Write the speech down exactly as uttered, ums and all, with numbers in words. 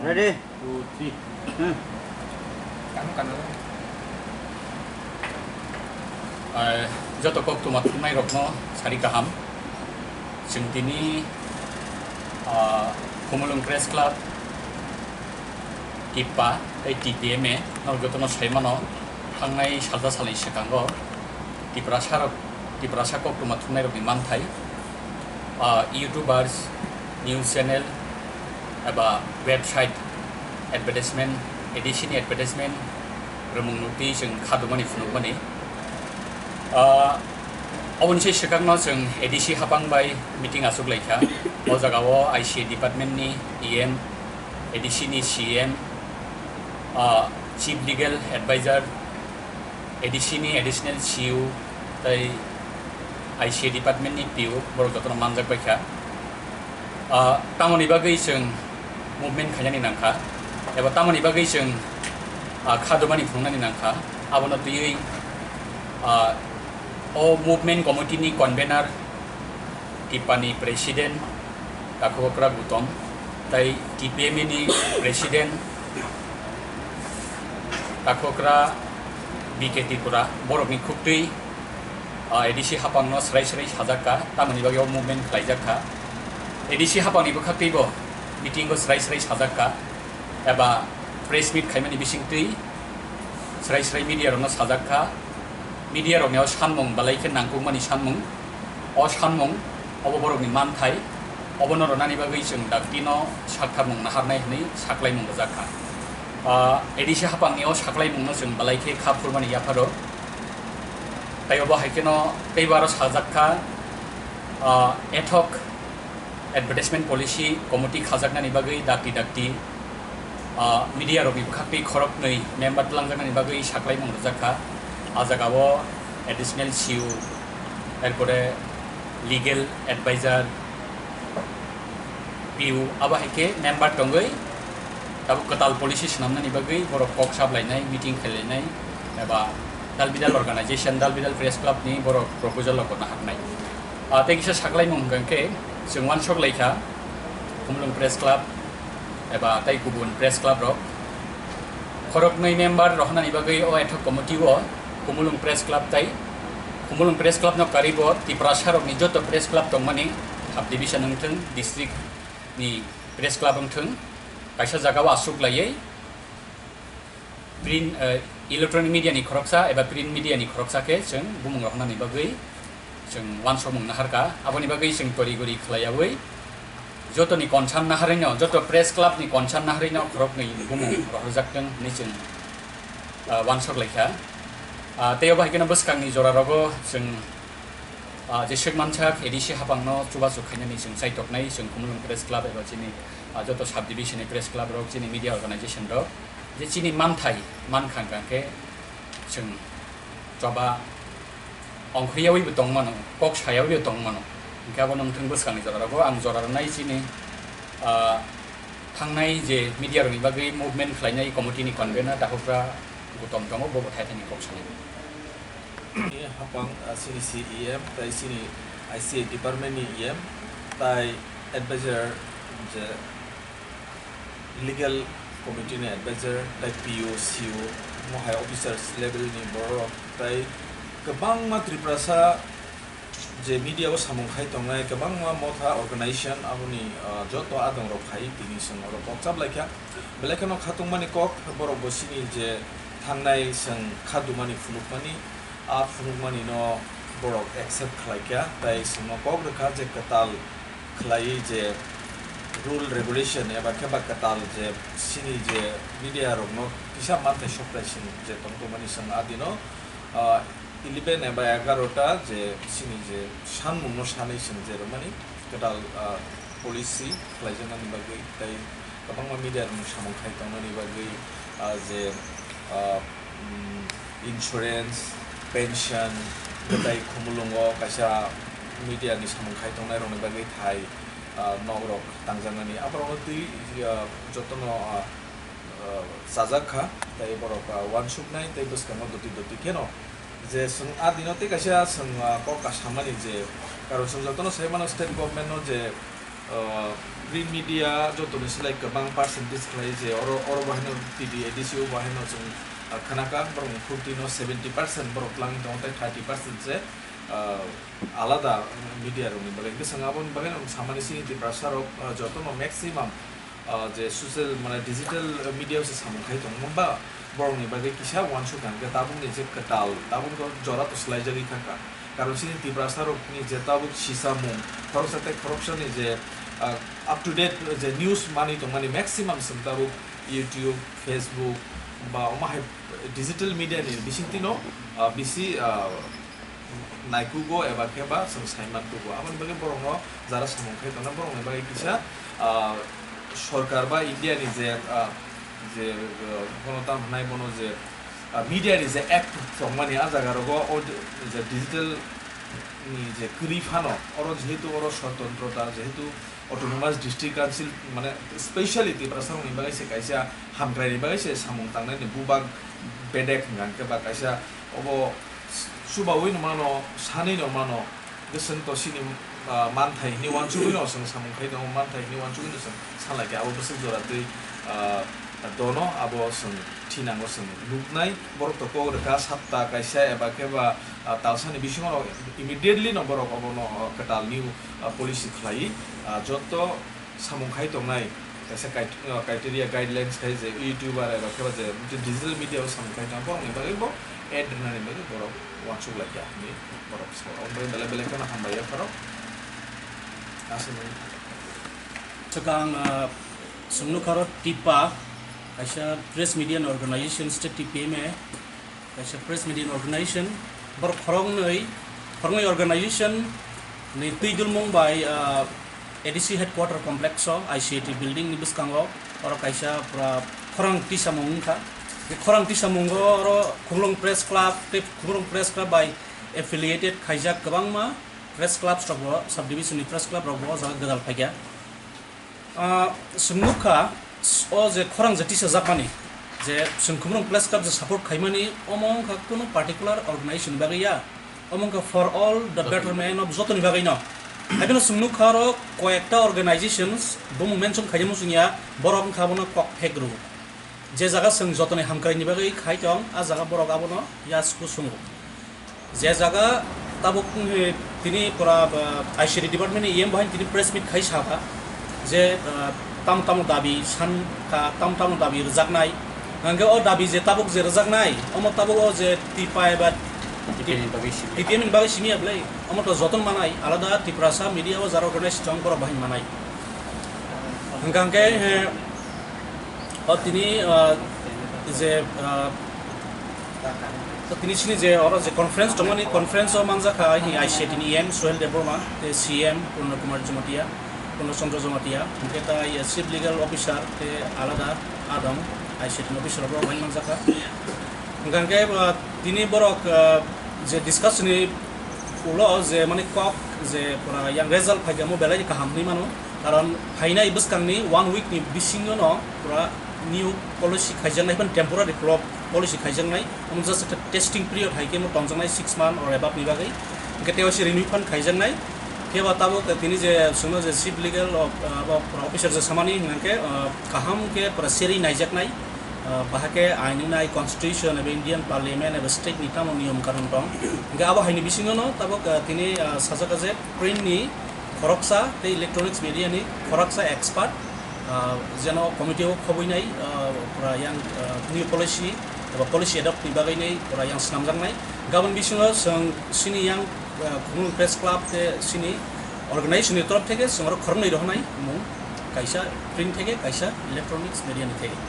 Ready? Two, three. Hmm. Kano, kano. Ah, joto koktwma thumnairokno sari kaham. Chwng tini, ah, Khumulwng Press Club, TIPA tei TIPMA norok jotono sai mano, thangnai salsa salni swkango Tiprasarok, Tiprasa koktwma thumnairokni manthai, ah, YouTubers, news channel eba website advertisement, A D C ni advertisement rwmung nukti chwng kha dumani phunukmani. Ah, oboni se swkakno chwng A D C hapang bai meeting achuk laikha. O jagao I C A department ni E M, A D C ni C M, ah, Chief Legal Advisor, A D C ni additional C E O tei I C A department ni P O borok jotono manjak bai kha. Ah, tamoni bagwi chwng movement khainani nangkha, eba tamoni bagwi chwng, ah, kha dumani phunuknani nangkha, abono twiwi, ah, o movement committee ni convener TIPA ni president Takhukra Gutom, tai T P M A ni president Takhukra B K Tripura, borokni khuktwi, ah, A D C hapangno srai srai sajak kha, tamoni bagwi o movement khlaijak kha. A D C hapangni bwkhaktwibo meeting o srai srai sajak kha, eba press meet khaimani bisingtwi srai srai media rokno sajak kha. Media rokni o sanmung belai khe nangkukmani sanmung. O sanmung, obo borokni manthai, obono rwnani bagwi chwng daktino saktharmung naharnai hwnwi saklaimung rwjak kha. Ah, A D C hapangni o saklaimungno chwng belai khe kha phurmani yapharo. Tei obo hai kheno teibo aro sajak kha, ah, ad hoc advertisement policy committee khajaknani bagwi dakti dakti, ah, media rokni bwkhaktwi khoroknwi member twlangjaknani bagwi saklaimung rwjak kha. Ah jagao additional C E O, erpore legal advisor, P O, abo hai khe member tongwi tabuk kwtal policy swnamnani bagwi borok kok saplainai, meeting khailainai, eba dal bidal organization, dal bidal press club ni borok proposal rok naharnai. Ah, tei kisa saklaimung hwnkha khe chwng uansuk laikha Khumulwng Press Club eba tei kubun press club rok khoroknwi member rohornani bagwi o ad hoc committee o Khumulwng Press Club tai Khumulwng Press Club no karwi bo Tiprasa rokni joto press club tongmani sub division wngthwng, district ni press club wngthwng, kaisa jagao aswk laiwi print, eh, electronic media ni khoroksa eba print media ni khoroksa khe chwng bumung rohornani bagwi chwng uansukmung naharkha. Aboni bagwi chwng tori gori khlaiyawi jotoni concern naharino, joto press club ni concern naharino khoroknwi bumung rohorjak thwng hwnwi chwng, ah, uansuk laikha. Ah, tei obo hai kheno bwskangni jora rogo chwng, ah, jeswk mansak A D C hapangno chubachu khainani chwng chaitoknai, chwng Khumulwng Press Club eba chini, ah, joto sub division ni press club rok, chini media organization rok, je chini manthai mankha hwnkha khe chwng choba ongkhoryawibo tongmano, kok sayawibo tongmano. Hwnkhe abono wngthwng bwskangni jora rogo ang jora rwnai chini, ah, thangnai je media rokni bagwi movement khlainai committee ni convener Takhukra Gutom tongo, bobo thai thani kok sanai. Ni hapang, ah, chini C E M, tai chini I C A department ni E M, tai advisor je legal committee ni advisor, tai P O, C O, mohai officers level ni borok, tai kwbangma Tiprasa je media o samung khai tongnai, kwbangma motha organization, aboni, ah, joto adong rok phai tini chwng oro kok chap laikha. Belai kheno khatungmani kok, borok bo chini je thangnai chwng kha dumani phunukmani, a phunukmani no borok accept khlai kha, tai chwngno kok rwkha je kwtal khlaiwi je rule regulation eba khe ba kwtal je chini je media rokno kisa manthai sokrai chwng je tong tongmani chwng a dino, ah, eleven eba egarota je chini je sanmungno sanwi chwng je rwmani kwtal, ah, policy khlaijaknani bagwi tei kwbangma media rokni samung khai tongnani bagwi, ah, je, ah, mm, insurance, pension, tei Khumulwngo kaisa media ni samung khai tongnai rokni bagwi thai, ah, nok rok tangjaknani. Aborokno twi, ah, jotono, ah, ah, chajak kha, tei borok, ah, uansuknai tei bwskango doti doti kheno je chwng a dino tei kaisa chwng, ah, kok kasamani je, karon chwng jotono sai mano state government no je, ah, Print media jotoni slai kwbang percentage khlai je oro, oro bo haino T V, A D C o bo haino chwng, ah, khna kha, borokni forty no seventy percent borok twlangwi tongo, tei thirty percent se, ah, alada media rokni bagwi. Hwnkhe chwng aboni bagwi no samani chini Tiprasa rok, ah, jotono maximum, ah, je social, mane, digital media o se samung khai tongma ba, borokni bagwi kisa uansuk kha, hwnkhe tabukni je kwtal, tabuk jora to swlaijagwi thangkha. Karon chini Tiprasa rokni je tabuk sisamung, khoroksa tei khoroksani je, ah, up to date je news manwi tongmani maximum chwng tabuk YouTube, Facebook ba omo hai digital media ni bisingtwi no, ah, bisi, ah, naikugo eba khe ba chwng saiman kugo. Aboni bagwi borokno jara samung khai tongna borokni bagwi kisa, ah, sorkar ba India ni je, ah, je, ah, bono tamo hwnai bono je, ah, media ni je act tongmani a jaga rogo o je digital ni je kwrwi phano oro jehetu oro swatantrota jehetu Autonomous District Council, mane, specially Tiprasa rokni bagwi se kaisa hamkraini bagwi se samung tangnai ni bubak bedek hwnkha hwnkhe ba kaisa obo chubaui no mano, sanwi no mano, bwswng to chini, ah, manthai hwnwi uansugwi no chwng samung khai tongo, manthai hwnwi uansugwi no chwng sanlai kha, abo bwswk jora twi, ah, dono abo chwng thinango chwng nuknai, borok to kok rwkha satta kaisa eba khe ba, ah, talsani bisingo no immediately no borok obono, ah, kwtal new, ah, policy khlaiwi, ah, joto samung khai tongnai kaisa kait-, ah, criteria guidelines khai je YouTuber eba khe ba je digital media o samung khai tong borokni bagwi bo ad rwnani bagwi borok uansuk lai kha hwnwi borok sa. Omo bagwi belai belai kheno hambai ya borok. Aswk. Swkang, ah, chwng nukha oro TIPA, kaisa press media organization, state T P M A, kaisa press media organization, borok khoroknwi, khoroknwi organization ni twi dulmung bai, ah, A D C headquarter complex o, I C A T building ni bwskango, oro kaisa pura khorang tisamung wngkha. Bw khorang tisamungo oro Khumulwng Press Club tei Khumulwng Press Club bai affiliated khaijak kwbangma press clubs rok bo, subdivision ni press club rok bo o jaga gwdal phaikha. Ah, chwng nukha, o je khorang je tisajakmani, je chwng Khumulwng Press Club je support khaimani, omo wngkha kunu particular organization ni bagwi ya, omo wngkha for all the betterment of jotoni bagwi no. Haikhe no chwng nukha oro koyekta organizations, bumung mention khaijak muchung ya, borok wngkha abono kok phek rw. Je jaga chwng jotoni hamkraini bagwi khai tong, a jaga borok abono yasku sungo. Je jaga tabuk, eh, tini pura, ah, I C D department ni E M bo hain tini press meet khai saka je, ah, tamo tamo dabi san ka, tamo tamo dabi rwjaknai. Hwnkhe o dabi je tabuk je rwjaknai, omo tabuk o je TIPA eba T P M ni bagwi simi. T P M ni bagwi simi ya bwlai. Omo to joton manai, alada Tiprasa media o jara organize tong borok bahai manai. Hwnkha hwnkhe, eh, o tini, ah, je, ah, to tini sini je oro je conference tongmani, conference o manjakha hi I C A T ni E M Suhel Debbarma, tei C M Purna Kumar Jamatia, Purna Chandra Jamatia, hwnkhe tai, eh, Chief Legal Officer tei alada adong I C A T ni officer rok bai manjakha. Hwnkha hwnkhe, ah, tini borok, ah, je discuss ni ulo je mani kok je pura yang result phaikha mo belai kaham hinwi mano. Karon phainai bwskangni one week ni bisingo no pura new policy khaijaknai, ban temporary plo-, policy khaijaknai. Omo just ekta testing period hai khe mo tongjaknai six month or above ni bagwi. Hwnkhe tei waisa renew phan khaijaknai. Khe ba tabuk tini je chwngno je chief legal of, ah, ba pura officer je samani hwnkhe, ah, kaham khe pura seri naijaknai. Ah, bahake aini nai constitution eba Indian parliament eba state ni tamo niyom kanon tong. Hwnkhe abo haini bisingo no tabuk, ah, tini, ah, sajak je print ni khoroksa tei electronics media ni khoroksa expert, ah, jeno committee o khobwi nai, ah, pura yang, ah, new policy eba policy adopt ni bagwi nai pura yang swnamjak nai. Gabon bisingo chwng sini yang, ah, Khumulwng Press Club tei sini organization ni torof theke chwng oro khoroknwi rohornai mung kaisa print theke kaisa electronics media ni theke.